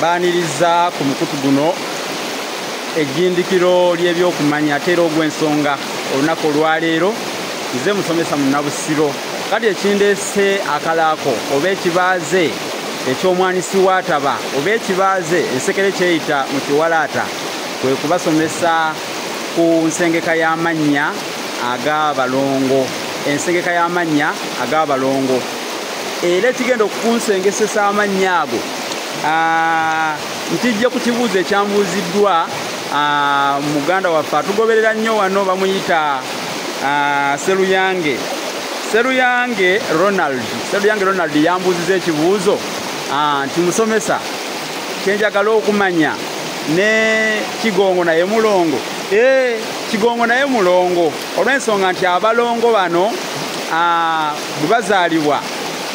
Mbaniriza ku mukutu guno ejjindikiro ly'ebyokumanya ate era ogw'ensonga. Olunaku olwaleero nze musomesa Munnabusiro. Kati ekindeese akalaako oba ekibaaze eky'omwanisi w'ataba oba ekibaaze ensekere kyeyita mu kiwalaata kwe kubasomesa ku nsengeka y'amannya ag'abalongo. Ensengeka y'amannya ag'abalongo era ekigenda okukunsengesesa amannya ago nkijja ku kibuuzo ekyambuuziddwa muganda waffe atugoberera nnyo wano, bamuyita Seruyange, Seruyange Ronald. Seruyange Ronald yambuuziza ekibuuzo nti musomesa, kyenjagala okumanya ne Kigongo naye mulongo. Kigongo naye mulongo olw'ensonga nti abalongo bano bwe bazaalibwa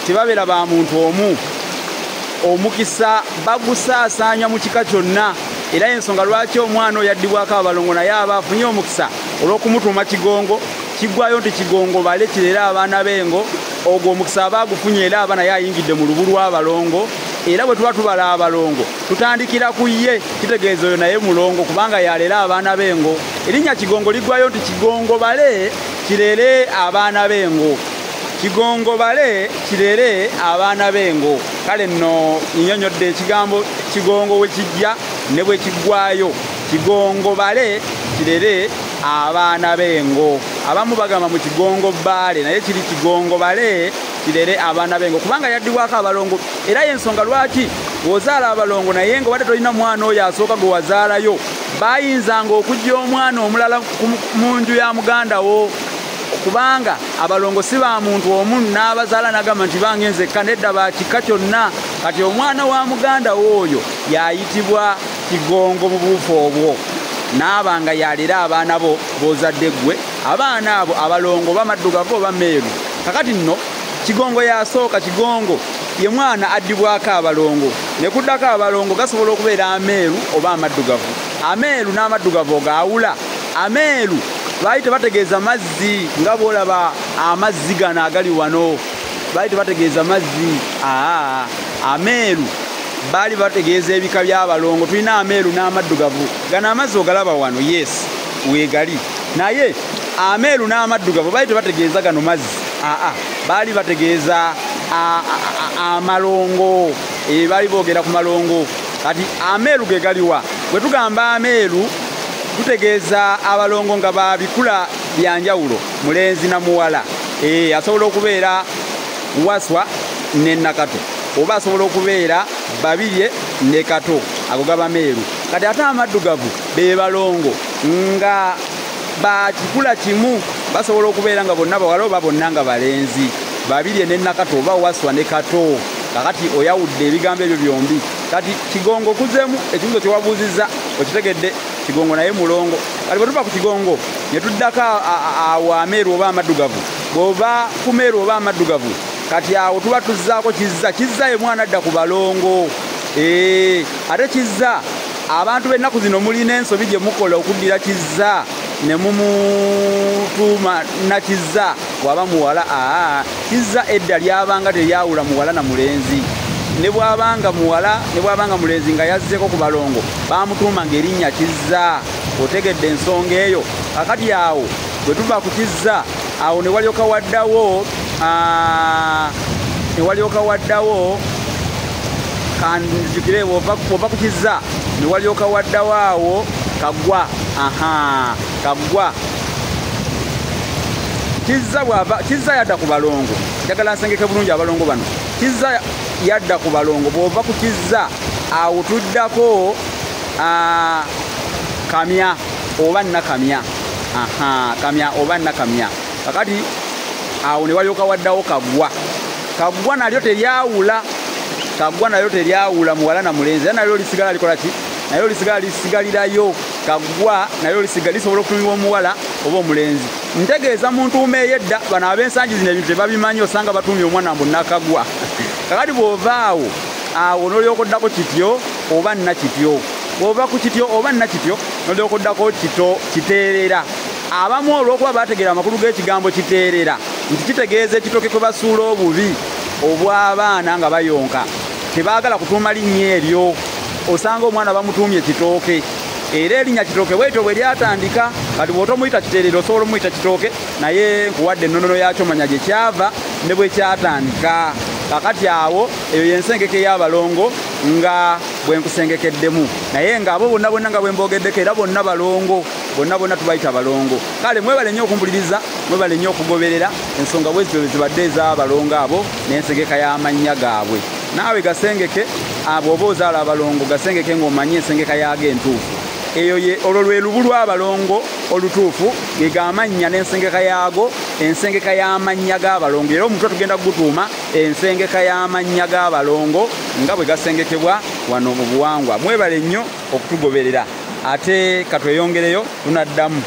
tebabeera ba muntu omu, omukisa bagusaasaanya mu kika kyonna. Era ensonga lwaki omwana oyo addibwako abalongo naye aba afunye omukisa olw'okumutuuma Kigongo, kiggwayo nti Kigongo bale kirere abaana b'engo. Ogwo omukisa aba agufunye era aba naye ayingidde mu lubu lw'abalongo. Era bwe tuba tubala abalongo tutandikira ku ye, kitegeeza oyo naye mulongo kubanga yalera abaana b'engo. Erinnya Kigongo liggwayo nti Kigongo bale kirere abaana b'engo, Kigongo bale kirere abaana b'engo. Kale nno nnyonnyodde ekigambo Kigongo we kijja ne bwe kiggwayo. Kigongo bale kirere abaana b'engo. Abamu bagamba mu Kigongo bbaale, naye kiri Kigongo bale kirere abaana b'engo kubanga yaddibwako abalongo. Era y'ensonga lwaki bw'ozaala abalongo naye nga obadde tolina mwana oyo asooka gwe wazaalayo, bayinzanga okuggya omwana omulala mu nju ya muganda wo, kubanga abalongo si ba muntu omu n'abazaala n'agamba nti bange nzekka, nedda ba kika kyonna. Kati omwana wa muganda wo oyo yayitibwa Kigongo mu buufu obwo, n'aba nga yalera abaana bo b'ozadde ggwe, abaana abo abalongo oba maddugavu oba meeru. Kakati nno Kigongo yasooka. Kigongo ye mwana addibwako abalongo, ne kuddako abalongo gasobola okubeera ameeru oba amaddugavu. Ameeru n'amaddugavu ogaawula. Ameeru baali tebategeeza mazzi nga bw'olaba amazzi gano agali wano, baali tebategeeza mazzi. Ameeru baali bategeeza ebika by'abalongo. Tulina ameeru n'amaddugavu. Gano amazzi ogalaba wano, yes, weegali, naye ameeru n'amaddugavu baali tebategeeza gano mazzi. Baali bategeeza amalongo. Baali boogera ku malongo. Kati ameeru ge galiwa? Bwe tugamba ameeru tutegeeza abalongo nga babikula byanjawulo, mulenzi na muwala. Asobola okubeera Waswa ne Nakato, oba asobola okubeera Babirye ne Kato, ago gaba meeru. Kati ate amaddugavu be balongo nga bakikula kimu, basobola okubeera nga bonna bawala oba bonna nga balenzi, Babirye ne Nakato oba Waswa ne Kato. Kakati oyawudde ebigambo ebyo byombi. Kati Kigongo kuzeemu ekibuuzo kye wabuuzizza okitegedde, Kigongo naye mulongo. Kati bwe tuva ku Kigongo ne tuddako awo ameeru oba amaddugavu. Bw'ova ku meeru oba amaddugavu, kati awo tuba tuzzaako Kizza. Kizza ye mwana adda ku balongo. Ate Kizza abantu b'ennaku zino mulina ensobi gye mukola okuddira Kizza ne mumutuuma na Kizza bw'aba muwala. Kizza edda lyabanga teryawula muwala na mulenzi, ne bw'abanga muwala ne bw'abanga mulenzi nga yazzeeko ku balongo bamutuumanga erinnya Kizza. Otegedde ensonga eyo? Kakati awo bwe tuva ku Kizza awo ne walyoka waddawo kanzijukire, bw'ova ku Kizza ne walyoka waddawo awo Kaggwa. Kaggwa. Kizza bw'ava, Kizza yadda ku balongo. Njagala nsengeke bulungi abalongo bano. Kizza yadda ku balongo. Bw'ova ku Kizza awo tuddako Kamya oba Nakamya. Kamya oba Nakamya. Kakati awo ne walyoka waddawo Kaggwa. Kaggwa nalyo teryawula, Kaggwa nalyo teryawula muwala na mulenzi, era nalyo lisigala likola ki? Nalyo lisigala lisigalirayo. Kaggwa nalyo lisobola okutumibwa omuwala oba omulenzi. Ntegeeza mu ntuuma ey'edda, bano ab'ensangi zino ebintu tebabimanyi, osanga batuumye omwana mbu Nakagwa. Kakati bw'ova awo awo n'olyoka oddako Kityo oba Nakityo. Bw'ova ku Kityo oba Nakityo n'olyoka oddako Kiteerera. Abamu olw'okuba baategeera amakulu g'ekigambo kiteerera nti kitegeeza ekitoke kwe basuula obubi obw'abaana nga bayonka, tebaagala kutuuma linnya eryo. Osanga omwana bamutuumye Kitooke, era erinnya Kitooke bwetyo bwe lyatandika. Kati bw'otomuyita Kiterere osobola omuyita Kitooke, naye nkuwadde ennonono yakyo, manya gye kyava ne bwe kyatandika. Kakati awo eyo y'ensengeka ey'abalongo nga bwe nkusengekeddemu, naye ng'abo bonna bonna nga bwe mbogeddeko era bonna balongo, bonna bonna tubayita balongo. Kale mwebale nnyo okumpuliriza, mwebale nnyo okugoberera ensonga bwe zityo zibadde ez'abalongo abo n'ensengeka y'amannya gaabwe. Naawe gasengeke, bw'oba ozaala abalongo gasengeke ng'omanyi ensengeka yaago entuufu. Eyo ye olwo lwe lubu lw'abalongo olutuufu, ge g'amannya n'ensengeka yaago, ensengeka y'amannya g'abalongo. Era omutwe tugenda kugutuuma ensengeka y'amannya g'abalongo nga bwe gasengekebwa wano mu buwangwa. Mwebale nnyo okutugoberera, ate katweyongereyo, tunaddamu.